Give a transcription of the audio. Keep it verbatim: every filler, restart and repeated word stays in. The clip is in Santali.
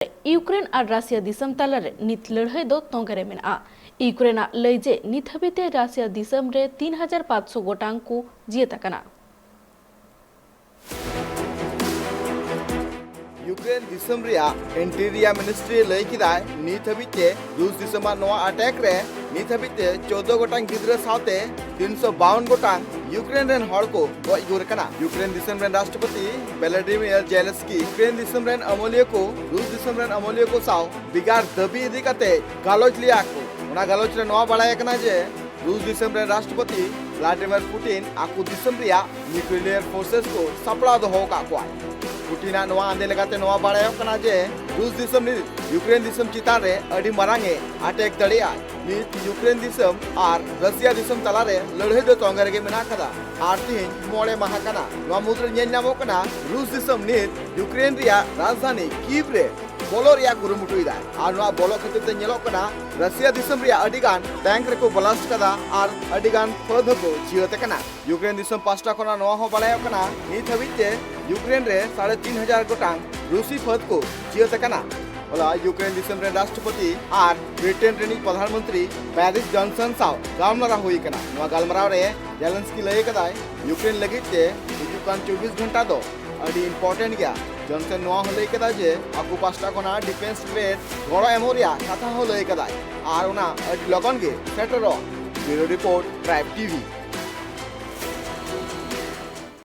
ᱤᱭᱩᱠᱨᱮᱱ ᱟᱨ ᱨᱟᱥᱤᱭᱟ ᱫᱤᱥᱚᱢ ᱛᱟᱞᱟᱨᱮ ᱱᱤᱛ ᱞᱟᱹᱲᱦᱟᱹᱭ ᱫᱚ ᱛᱚᱸᱜᱮ ᱨᱮ ᱢᱮᱱᱟᱜᱼᱟ᱾ ᱤᱭᱩᱠᱨᱮᱱᱟᱜ ᱞᱟᱹᱭ ᱡᱮ ᱱᱤᱛ ᱦᱟᱹᱵᱤᱡ ᱛᱮ ᱨᱟᱥᱤᱭᱟ ᱫᱤᱥᱚᱢ ᱨᱮ ᱛᱤᱱ ᱦᱟᱡᱟᱨ ᱯᱟᱸᱪᱥᱚ ᱜᱚᱴᱟᱝ ᱠᱚ ᱡᱤᱭᱟᱹᱛ ᱟᱠᱟᱱᱟ᱾ ᱤᱭᱩᱠᱨᱮᱱ ᱫᱤᱥᱚᱢ ᱨᱮᱭᱟᱜ ᱤᱱᱴᱤᱨᱤᱭᱟ ᱢᱤᱱᱤᱥᱴᱨᱤ ᱞᱟᱹᱭ ᱠᱮᱫᱟᱭ, ᱱᱤᱛ ᱦᱟᱹᱵᱤᱡ ᱛᱮ ᱨᱩᱥ ᱫᱤᱥᱚᱢᱟᱜ ᱱᱚᱣᱟ ᱟᱴᱮᱠ ᱨᱮ ᱱᱤᱛ ᱦᱟᱹᱵᱤᱡ ᱛᱮ ᱪᱳᱫᱽᱫᱳ ᱜᱚᱴᱟᱝ ᱜᱤᱫᱽᱨᱟᱹ ᱥᱟᱶᱛᱮ ᱛᱤᱱᱥᱚ ᱵᱟᱣᱩᱱ ᱜᱚᱴᱟᱝ ᱤᱭᱩᱠᱨᱮᱱ ᱨᱮᱱ ᱦᱚᱲ ᱠᱚ ᱜᱚᱡ ᱜᱩᱨ ᱟᱠᱟᱱᱟ᱾ ᱤᱭᱩᱠᱨᱮᱱ ᱫᱤᱥᱚᱢ ᱨᱮᱱ ᱨᱟᱥᱴᱨᱚᱯᱚᱛᱤ ᱵᱷᱞᱟᱰᱤᱢᱤᱨ ᱡᱮᱞᱮᱱᱥᱠᱤ ᱤᱭᱩᱠᱨᱮᱱ ᱫᱤᱥᱚᱢ ᱨᱮᱱ ᱟᱹᱢᱟᱹᱞᱤᱭᱟᱹ ᱠᱚ ᱨᱩᱥ ᱫᱤᱥᱚᱢ ᱨᱮᱱ ᱟᱹᱢᱟᱹᱞᱤᱭᱟᱹ ᱠᱚ ᱥᱟᱶ ᱵᱷᱮᱜᱟᱨ ᱫᱟᱹᱵᱤ ᱤᱫᱤ ᱠᱟᱛᱮ ᱜᱟᱞᱚᱪ ᱞᱮᱭᱟ ᱠᱚ᱾ ᱚᱱᱟ ᱜᱟᱞᱚᱪ ᱨᱮ ᱱᱚᱣᱟ ᱵᱟᱲᱟᱭ ᱟᱠᱟᱱᱟ ᱡᱮ ᱨᱩᱥ ᱫᱤᱥᱚᱢ ᱨᱮᱱ ᱨᱟᱥᱴᱨᱚᱯᱚᱛᱤ ᱵᱷᱞᱟᱰᱤᱢᱤᱨ ᱯᱩᱴᱤᱱ ᱟᱠᱚ ᱫᱤᱥᱚᱢ ᱨᱮᱭᱟᱜ ᱱᱤᱭᱩᱠᱞᱤᱭᱟᱨ ᱯᱷᱳᱨᱥᱮᱥ ᱠᱚ ᱥᱟᱯᱲᱟᱣ ᱫᱚᱦᱚ ᱟᱠᱟᱫ ᱠᱚᱣᱟ᱾ ᱯᱩᱴᱤᱱᱟᱜ ᱱᱚᱣᱟ ᱟᱸᱫᱮ ᱞᱮᱠᱟᱛᱮ ᱱᱚᱣᱟ ᱵᱟᱲᱟᱭᱚᱜ ᱠᱟᱱᱟ ᱡᱮ ᱨᱩᱥ ᱫᱤᱥᱚᱢ ᱱᱤᱛ ᱤᱭᱩᱠᱨᱮᱱ ᱫᱤᱥᱚᱢ ᱪᱮᱛᱟᱱ ᱨᱮ ᱟᱹᱰᱤ ᱢᱟᱨᱟᱝ ᱮ ᱟᱴᱮᱠ ᱫᱟᱲᱮᱭᱟᱜᱼᱟ᱾ ᱱᱤᱛ ᱤᱭᱩᱠᱨᱮᱱ ᱫᱤᱥᱚᱢ ᱟᱨ ᱨᱟᱥᱤᱭᱟ ᱫᱤᱥᱚᱢ ᱛᱟᱞᱟᱨᱮ ᱞᱟᱹᱲᱦᱟᱹᱭ ᱫᱚ ᱛᱚᱸᱜᱮ ᱨᱮᱜᱮ ᱢᱮᱱᱟᱜ ᱟᱠᱟᱫᱟ ᱟᱨ ᱛᱤᱦᱤᱧ ᱢᱚᱬᱮ ᱢᱟᱦᱟ ᱠᱟᱱᱟ᱾ ᱱᱚᱣᱟ ᱢᱩᱫᱽᱨᱮ ᱧᱮᱞ ᱧᱟᱢᱚᱜ ᱠᱟᱱᱟ ᱨᱩᱥ ᱫᱤᱥᱚᱢ ᱱᱤᱛ ᱤᱭᱩᱠᱨᱮᱱ ᱨᱮᱭᱟᱜ ᱨᱟᱡᱽᱫᱷᱟᱱᱤ ᱠᱤᱵᱷ ᱨᱮ ᱵᱚᱞᱚ ᱨᱮᱭᱟᱜ ᱠᱩᱨᱩᱢᱩᱴᱩᱭᱮᱫᱟ᱾ ᱟᱨ ᱱᱚᱣᱟ ᱵᱚᱞᱚ ᱠᱷᱟᱹᱛᱤᱨ ᱛᱮ ᱧᱮᱞᱚᱜ ᱠᱟᱱᱟ ᱨᱟᱥᱤᱭᱟ ᱫᱤᱥᱚᱢ ᱨᱮᱭᱟᱜ ᱟᱹᱰᱤ ᱜᱟᱱ ᱴᱮᱝᱠ ᱨᱮᱠᱚ ᱵᱞᱟᱥᱴ ᱠᱟᱫᱟ ᱟᱨ ᱟᱹᱰᱤ ᱜᱟᱱ ᱯᱷᱟᱹᱫ ᱦᱚᱸᱠᱚ ᱡᱤᱣᱮᱫ ᱟᱠᱟᱱᱟ᱾ ᱤᱭᱩᱠᱨᱮᱱ ᱫᱤᱥᱚᱢ ᱯᱟᱥᱴᱟ ᱠᱷᱚᱱᱟᱜ ᱱᱚᱣᱟ ᱦᱚᱸ ᱵᱟᱲᱟᱭᱚᱜ ᱠᱟᱱᱟ, ᱱᱤᱛ ᱦᱟᱹᱵᱤᱡ ᱛᱮ ᱤᱭᱩᱠᱨᱮᱱ ᱨᱮ ᱥᱟᱲᱮ ᱛᱤᱱ ᱦᱟᱡᱟᱨ ᱜᱚᱴᱟᱝ ᱨᱩᱥᱤ ᱯᱷᱟᱹᱫ ᱠᱚ ᱡᱤᱣᱮᱫ ᱟᱠᱟᱱᱟ᱾ ᱦᱚᱞᱟ ᱤᱭᱩᱠᱨᱮᱱ ᱫᱤᱥᱚᱢ ᱨᱮᱱ ᱨᱟᱥᱴᱨᱚᱯᱚᱛᱤ ᱟᱨ ᱵᱨᱤᱴᱮᱱ ᱨᱤᱱᱤᱡ ᱯᱨᱚᱫᱷᱟᱱ ᱢᱚᱱᱛᱨᱤ ᱵᱚᱨᱤᱥ ᱡᱚᱱᱥᱚᱱ ᱥᱟᱶ ᱜᱟᱞᱢᱟᱨᱟᱣ ᱦᱩᱭ ᱟᱠᱟᱱᱟ᱾ ᱱᱚᱣᱟ ᱜᱟᱞᱢᱟᱨᱟᱣ ᱨᱮ ᱡᱮᱞᱮᱱᱥᱠᱤ ᱞᱟᱹᱭ ᱟᱠᱟᱫᱟᱭ, ᱤᱭᱩᱠᱨᱮᱱ ᱞᱟᱹᱜᱤᱫ ᱛᱮ ᱦᱤᱡᱩᱜ ᱠᱟᱱ ᱪᱚᱵᱵᱤᱥ ᱜᱷᱚᱱᱴᱟ ᱫᱚ ᱟᱹᱰᱤ ᱤᱢᱯᱚᱨᱴᱮᱱᱴ ᱜᱮᱭᱟ᱾ ᱡᱚᱱᱥᱚᱱ ᱱᱚᱣᱟ ᱦᱚᱸ ᱞᱟᱹᱭ ᱠᱮᱫᱟ ᱡᱮ ᱟᱠᱚ ᱯᱟᱥᱴᱟ ᱠᱷᱚᱱᱟᱜ ᱰᱤᱯᱷᱮᱱᱥ ᱜᱨᱮᱰ ᱜᱚᱲᱚ ᱮᱢᱚᱜ ᱨᱮᱭᱟᱜ ᱠᱟᱛᱷᱟ ᱦᱚᱸ ᱞᱟᱹᱭ ᱠᱟᱫᱟᱭ ᱟᱨ ᱚᱱᱟ ᱟᱹᱰᱤ ᱞᱚᱜᱚᱱ ᱜᱮ ᱥᱮᱴᱮᱨᱚᱜᱼᱟ᱾ ᱵᱤᱭᱩᱨᱳ ᱨᱤᱯᱳᱨᱴ, ᱴᱨᱟᱭᱤᱵᱽ ᱴᱤᱵᱷᱤ᱾